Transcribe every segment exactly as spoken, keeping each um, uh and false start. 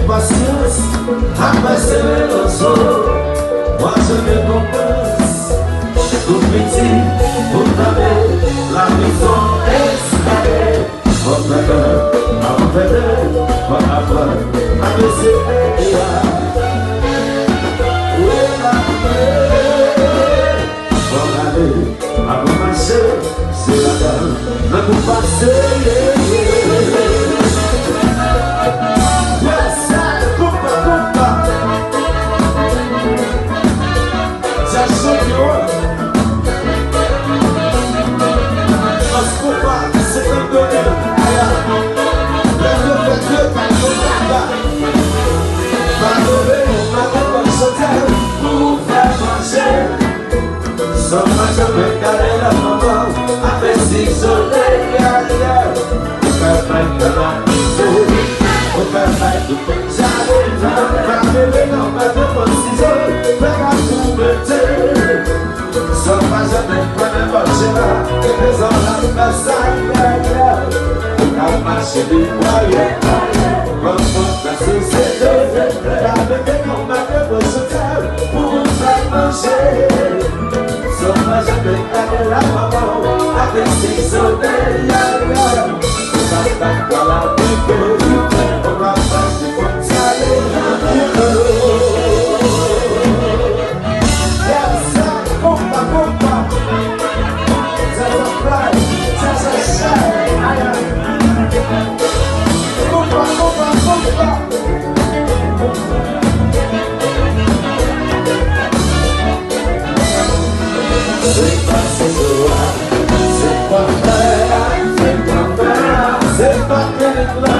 Pasyans, apre se relanso, mwa se rekonpans. Tout piti, pou tande, lavi se yon eskalye. Fò fè de, avan fè de, fò aprann, apre se fè de a. Wi, lavi. Fò gade, avan mache, se ladan, nan kou pase, yeah, yeah. Yes, sir, konpa, konpa. Djaz chanpyon an. Fòs konpa, senkannde mil, aya. Lè yo fè de, pa yo kaba. Pa yo vle, pa yo konn chante, pou fè manje. San pa janm gade lòt manman, avèti solèy, yeah, yeah. Ou ka bay tan la, ou ka bay tout moun, jale nan, pa leve nan, pa depann sizo, fè ka tou mete. San pa janm pran nenpòt chema, e prezan la fè sa, yeah, yeah. Ou ka mache pi mwayen, pran pòt la sou se do, pa leve nan, pa depann sou tèl, pou moun fè manje. Sou mwen, je te gade la manman, avèk ti solèy, yeah, yeah. Sa pa kwa la bebe, ou pa pase konn sa le. Yes, sir, konpa, konpa. Sa sa fly, sa sa shy, aya. Konpa, konpa, konpa. Se pa sizo a, se pa fè a, se pa fè a, se pa minik la,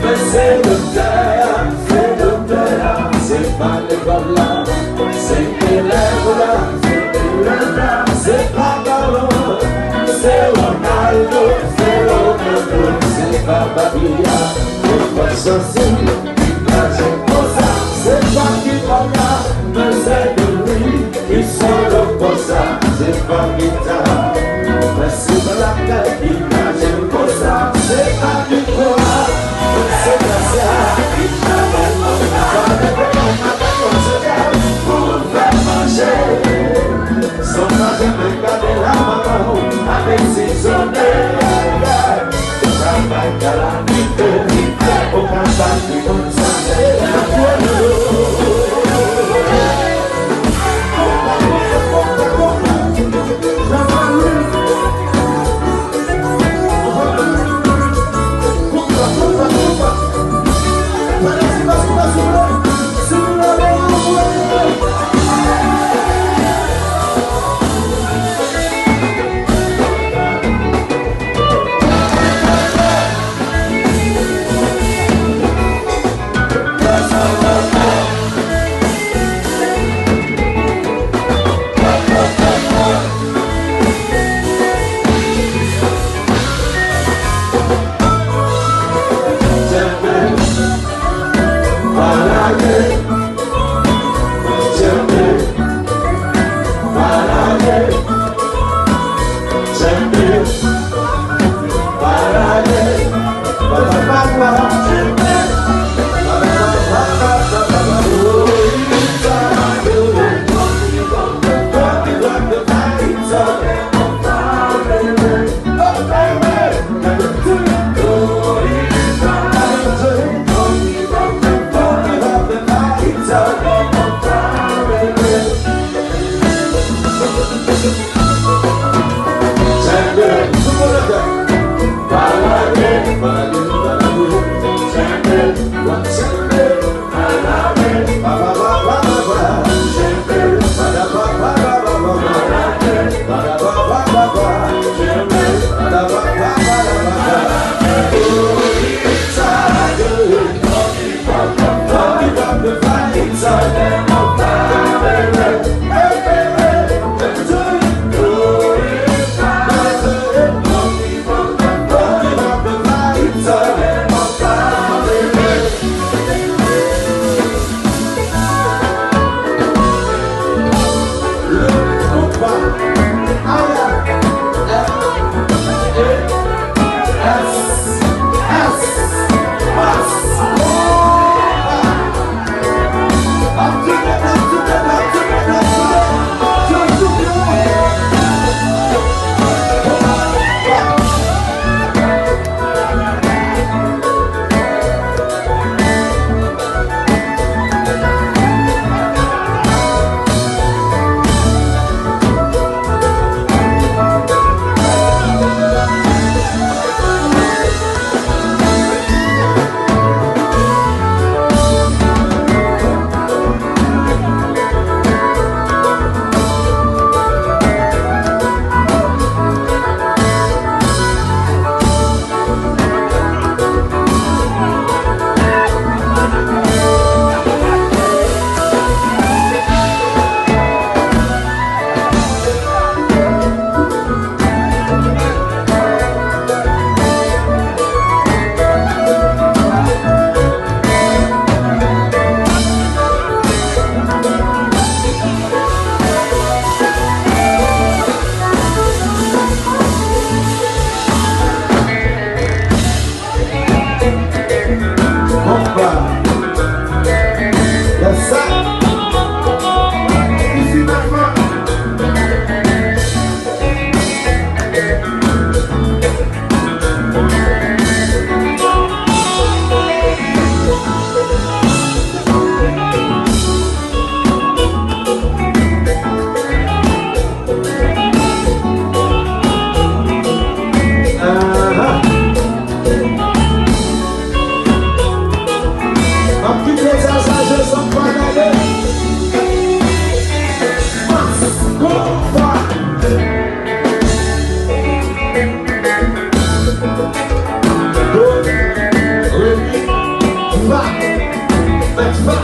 men se doktè a, se doktè a, se pa lekòl la, se elèv la, se elèv la, se pa balon, se Ronaldo, se Ronaldo, se pa Babia, se pa Chancine. Imajin konsa, se pa ki papa, men se de li ki solo konsa, se pa gita, men se blak. Imajin konsa, se pa ki kwa, men se gasa. Imajin konsa, se pa ki kwa, men se gasa. Pou fè manje. San pa janm gade la manman, avèk ti solèy. Ou ka bay kalamite, ou ka bay timoun sa. Do, re, mi, fa. Fèt fa.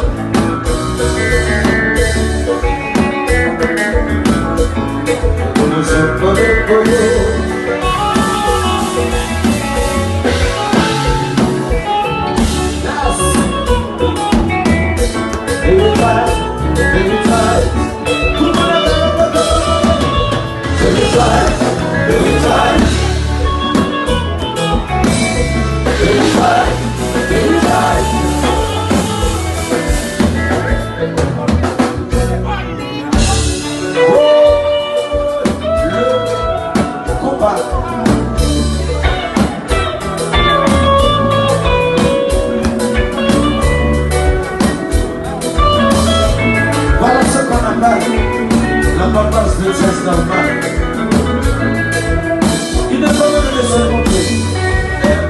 Yes. Every time, every time. Every time, every time. Every time, every time. Woo! Le konpa. Voilà ce qu'on appelle la balance de jazz normal. Ki nan kòmantè se monte. M,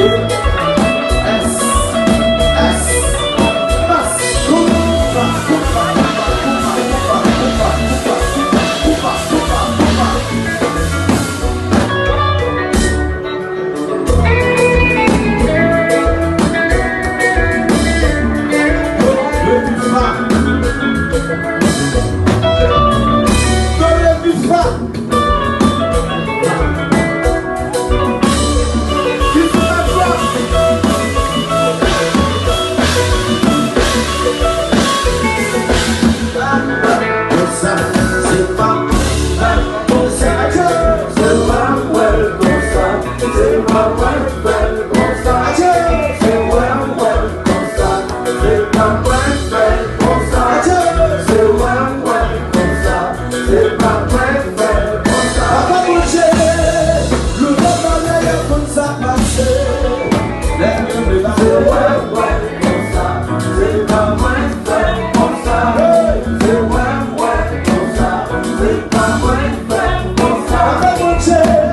E, S, S, S. Konpa, konpa, konpa. Konsa, se pa, konsa, se pa mwen konsa. Se pa mwen k fè l konsa. Se wè m wè l konsa. Se pa mwen k fè l konsa. Se wè m wè l konsa. Se pa mwen k fè l konsa. Papa Bondye, nou pa pale yo konn sa pase. Nèg yo vle pase. Se wè m wè l konsa. Se pa mwen k fè l konsa. Se wè m wè l konsa. Se pa mwen k fè l konsa. Papa Bondye.